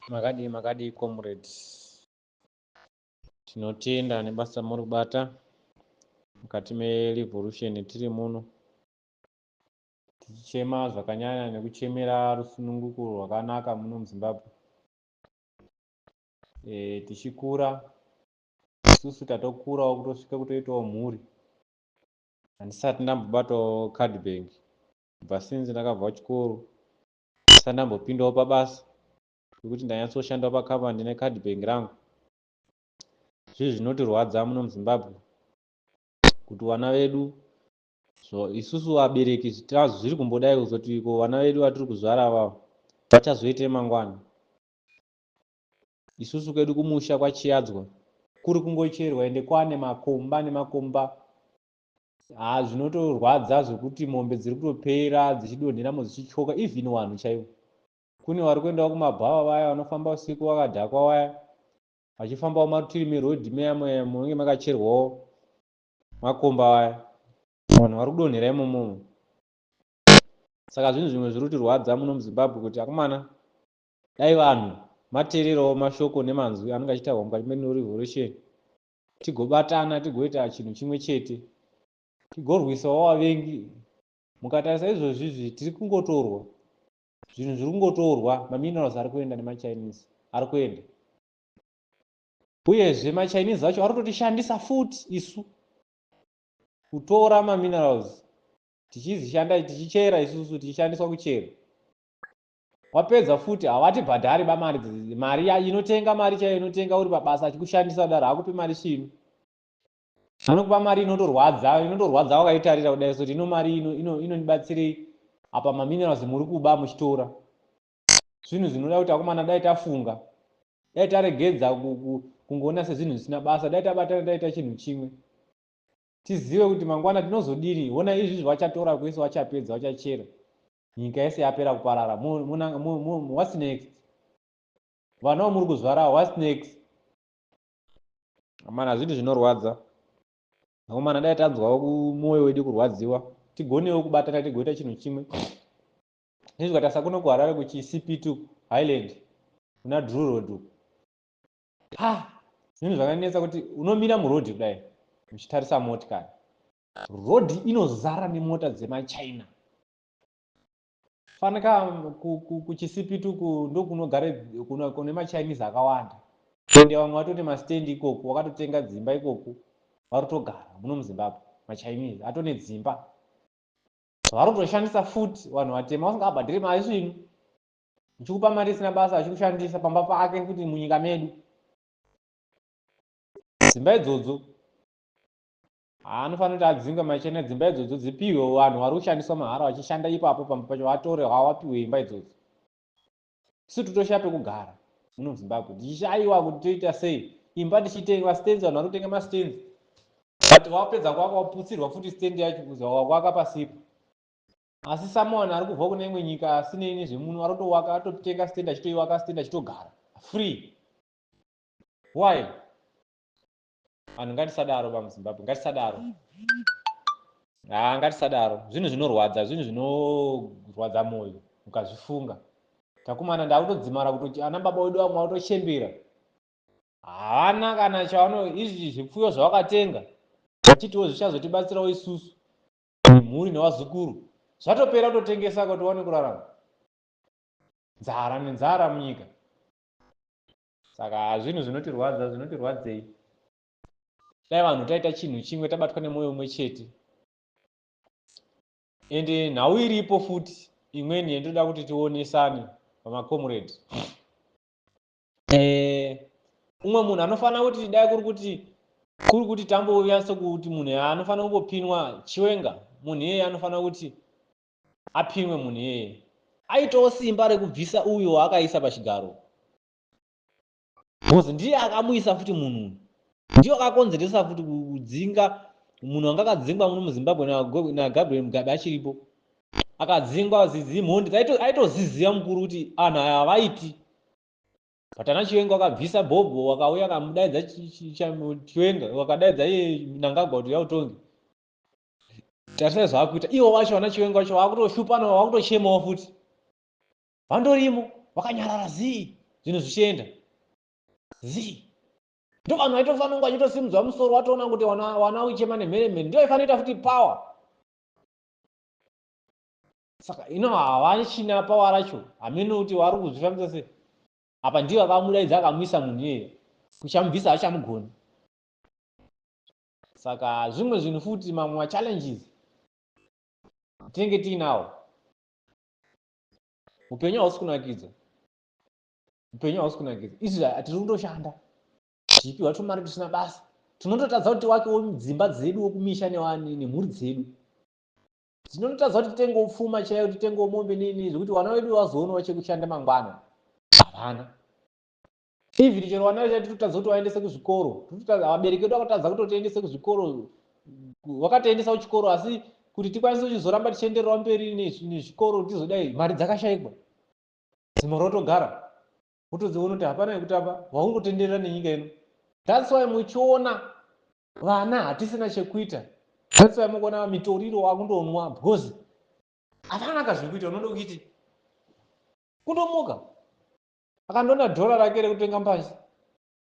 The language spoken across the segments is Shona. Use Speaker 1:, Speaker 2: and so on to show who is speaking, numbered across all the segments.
Speaker 1: Makadii makadii comrade. Tinotenda nebasa muri kubata mukati merevolution tiri muno tichichema zvakanyanya nekuchemera rusununguko rwakanaka muno muZimbabwe. E, tichikura isusu tatokurawo kutosvika kutoitawo mhuri. Handisati ndambobatawo card bank kubva since ndakabva kuchikoro ndisati ndambopindawo pabasa pekuti ndanyatsoshandawo pacompany ndine card bank rangu. Zvinhu zvinotirwadza muno muZimbabwe kuti vana vedu isusu vabereki zviri kumbodai kuzoti ko vana vedu vatiri kuzvara avavo vachazoitei mangwana. Isusu kwedu kumusha kwaChiyadzwa kuri kungocherwa ende kwane makomba nemakomba. Haa zvinotorwadza zvekuti mombe dziri kutopera dzichidonheramo dzichityoka even vanhu chaivo. Kune vari kuendawo kumabhawa vaya vanofamba usiku vakadhakwa vaya vachifambawo marutivi meroad meya meya munenge makacherwawo makomba vaya vanhu vari kudonhera imomo. Saka zvinhu zvimwe zviri kutirwadza muno muZimbabwe kuti akomana dai vanhu mateererawo mashoko nemanzwi anenge achitaurwa mukati meNo Revolution tigobatana tigoita chinhu chimwe chete tigorwisawo vavengi. Mukatarisa izvozvi izvi tiri kungotorwa zvinhu zviri kungotorwa maminerals ari kuenda nemaChinese ari kuenda uyezve maChinese acho ari kutotishandisa futi isu kutora maminerals tichizishanda tichichera isusu tichishandiswa kuchera wapedza futi havatibhadhari ba mari mari inotenga mari chaiyo inotenga uri pabasa achikushandisa kudaro hakupi mari svinu anokupa mari inotorwadza inotorwadza wakaitarira kudai so ino mari inondibatsirei ino apa maminerals muri kuba muchitora zvinhu zvinoda kuti akomana dai tafunga dai taregedza kungoona sezvinhu zvisina basa dai tabatana taita chinhu chimwe tizive kuti mangwana tinozodini hona izvizvi vachatora kwese vachapedza vachachera nyika yese yapera kuparara what's next vana vamuri kuzvara what's next amana zvinhu zvinorwadza akomana dai tanzwawo kumwoyo wedu kurwadziwa tigonewo kubatana tigoita chinhu chimwe nezvikatarisa kuno kuHarare kuchiCP2 Highland kuna Drew Road uku ha zvinhu zvakanetsa kuti unomira murodhi kudai uchitarisa motikari rodhi inozara nemota dzemaChina fanika kuchisipitu ndokunogare kune maChinese akawanda ende vamwe vatone mastendi ikoko wakatotenga dzimba ikoko vari kutogara muno muZimbabwe maChinese atone dzimba vari kutoshandisa futi vanhu vatema vasingabhadhiri mari svinu uchikupa mari isina basa achikushandisa pamba pake futi munyika medu dzimba idzodzo anofanira kuti adzingwe machena dzimba idzodzo dzipiwe vanhu vari kushandiswa mahara vachishanda ipapo pamba pacho vatore havapiwe imba idzodzo isu totoshaya pekugara muno muZimbabwe tichishayiwa kuti toita sei imba tichitenga stands vanhu vari kutenga mastands but wapedza kwaka waputsirwa futi stand yacho kuzi wakwaka pasipo asi someone ari kubva kune imwe nyika asinei nezvemuno ari kutowaka atotenga stand achitoiwaka stand achitogara free. Why? Vanhu ngatisadaro pamuZimbabwe, ngatisadaro, haa ngatisadaro. Zvinhu zvinorwadza, zvinhu zvinorwadza mwoyo ukazvifunga. Takumana ndakutodzimara kutoti ana baba wedu vamwe vatochembera havana kana chavano izvi zvipfuyo zvavakatenga vachitiwo zvichazotibatsirawo isusu nemhuri nevazukuru zvatopera kutotengesa kuti uwane kurarama nzara nenzara munyika. Saka zvinhu zvinotirwadza zvinotirwadzei dai vanhu taita chinhu chimwe tabatwa nemwoyo umwe chete. Ende nhau iripo futi imweni yandinoda kuti tionesane pamacomrade umwe munhu anofanira kuti dai kuri kuti tambonyatso kuti munhu anofanira kumbopinwa Chiwenga munhu iyeye anofanira kuti apinwe munhu iyeye aitawo simba rekubvisa uyo waakaisa pachigaro because ndiye akamuisa futi munhu uyu ndiye akakonzeresa futi kudzinga munhu anga akadzingwa muno muZimbabwe naGabriel Mugabe achiripo akadzingwa zimhondi aitoziziva mukuru kuti anhu aya havaiti but ana Chiwenga wakabvisa bhobho wakauya akamudaidza Chiwenga wakadaidza iye Mnangagwa kuti yautonge tarisai zvaakuita ivo vacho vana Chiwenga vacho vakutoshupana vakutochemawo futi vandorimo vakanyarara zii. Zvinhu zvichienda zii. Ndo vanhu vaitofanira kunge vachitosimudzwa musoro, watoona kuti wana uchema nemheremhere, ndo vaifanira kuita futi power. Saka ino havachina power racho, hameno kuti vari kuzvifambisa sei. Apa ndivo akamudaidza, akamuisa munhu iyeye, kuchamubvisa hachamugoni. Saka zvimwe zvinhu futi, mamwe machallenges tinenge tiinawo. Upenyu hausi kunakidza, upenyu hausi kunakidza. Izvi tiri kundoshanda tichipiwa tumari tusina basa, tinototadza kuti tiwakewo dzimba dzedu wokumisha nemhuri dzedu. Tinototadza kuti titengewo pfuma chaiyo, titengewo mombe nini, zvekuti vana vedu vazoonawo chekushanda mangwana. Havana even chero vana vedu totadza kuti vaendese kuzvikoro. Vabereki vedu vakatadza kutotiendese kuzvikoro. Vakatiendesa kuchikoro, asi kuti tikwanise kuchizoramba tichiendererawo mberi nezvikoro, tizodai mari dzakashayikwa. Zima rotogara wotodziona kuti hapana yekutamba, wakungotenderera nenyika ino. That's why muchiona vana hatisina chekuita. That's why mukuona mitoriro wakundonwa, because hapana kazvekuita. Unoda kuiti kundomuka, akandona dhora rake rekutenga mbanje,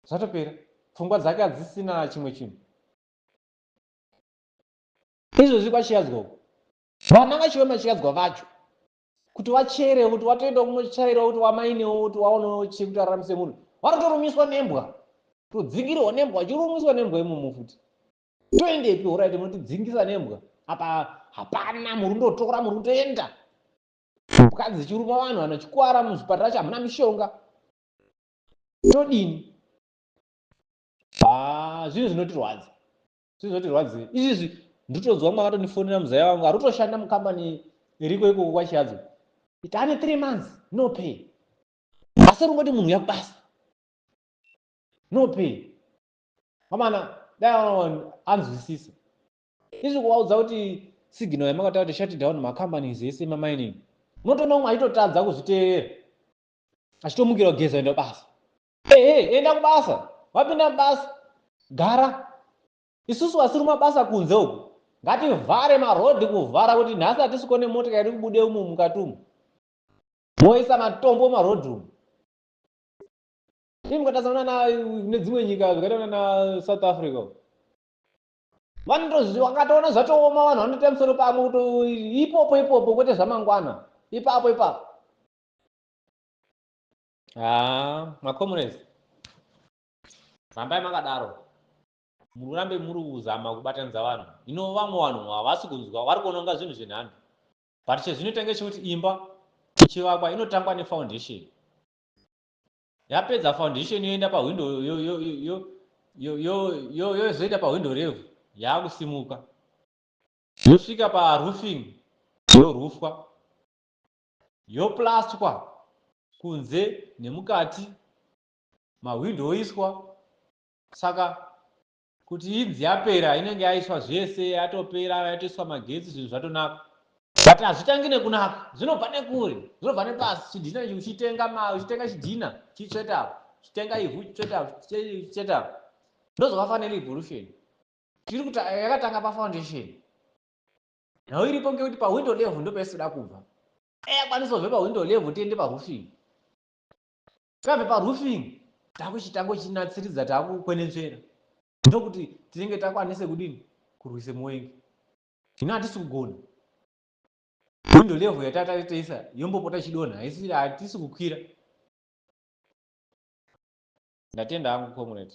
Speaker 1: zvatopera. Pfungwa dzake hadzisina chimwe chinhu. Izvozvi kwachiyadzwa uku, vana vacho vemachiyadzwa vacho, kuti vachere, kuti vatoenda kunotsvairawo, kuti wamainewo, kuti waonewo chekuti araramise munhu, vanotorumiswa nembwa, todzingirwa nembwa, vachirumiswa nembwa imomo futi. Toendepi? Alright, munotidzingisa nembwa apa, hapana. Muri kundotora, muri kutoenda, mbwa dzichiruma vanhu, vanochikwara muzvipatara chacho hamuna mishonga. Todini? Zvinhu zvinotirwadza, zvinhu zvinotirwadzei izvizvi. Nditodzwa mumwe akatondifonera, muzaya wangu ari kutoshanda mukambani iriko ikoko kwaChiadzwa, iti ane 3 months no pay, asi ringoti munhu yakubasa, no pay. Amana, dai anzwisisa izvi, kuvaudza kuti signal yamakataura kuti shut down macompanies ese emamining, unotoona umwe achitotadza kuzviteerera, achitomukira kugeza, enda basa. Ehe, enda kubasa, wapinda mubasa, gara. Isusu vasiri mabasa kunze uku, ngativhare marodhi, kuvhara kuti nhasi hatisi kuone motika iri kubude umu mukati umu. Moisa matombo marodhi umu. Ii, mukatasana nedzimwe nyika zvakaita na South Africa, vanotozvakatoona zvatooma, vanhu vanoita musoro pamwe kuto ipopo ipopo, kwete zvamangwana, ipapo ipapo. Ha, macomrades, rambai makadaro, murambe muri kuzama kubatanidza vanhu. Ino vamwe vanhu havasi kunzwa, vari kuona kunga zvinhu zvenhando, but chezvinoita ngechekuti imba ichivakwa inotangwa nefoundation. Yapedza foundation, yoenda pahwindo, yozoenda pahwindo level, yaakusimuka, yosvika paroofing, yorufwa, yoplastwa kunze nemukati, mahwindo oiswa. Saka kuti inzi yapera, inenge yaiswa zvese, yatopera, yatoiswa magetsi, zvinhu zvatonaka. But hazvitangi nekunaka, zvinobva nekure, zvinobva nepasi. Chidhina uchitenga, uchitenga chidhina, chitsveta apo, chitenga ivhu, chitsveta apo, chitsveta apo. Ndozvakafanira revolution tiri kuti yakatanga pafoundation. Nhau iripo ngekuti pawindow level ndopaisida kubva. Yakwanisa kubve pawindow level, tiende paroofing. Tabve paroofing, takuchitanga uchinatsiridza, takukwenenzvera, ndokuti tinenge takwanise kudini kurwise muwengi. Hino hatisi kugona. Window level yatataisa yombopota ichidonha, haisi, hatisi kukwira. Ndatenda hangu, comrade.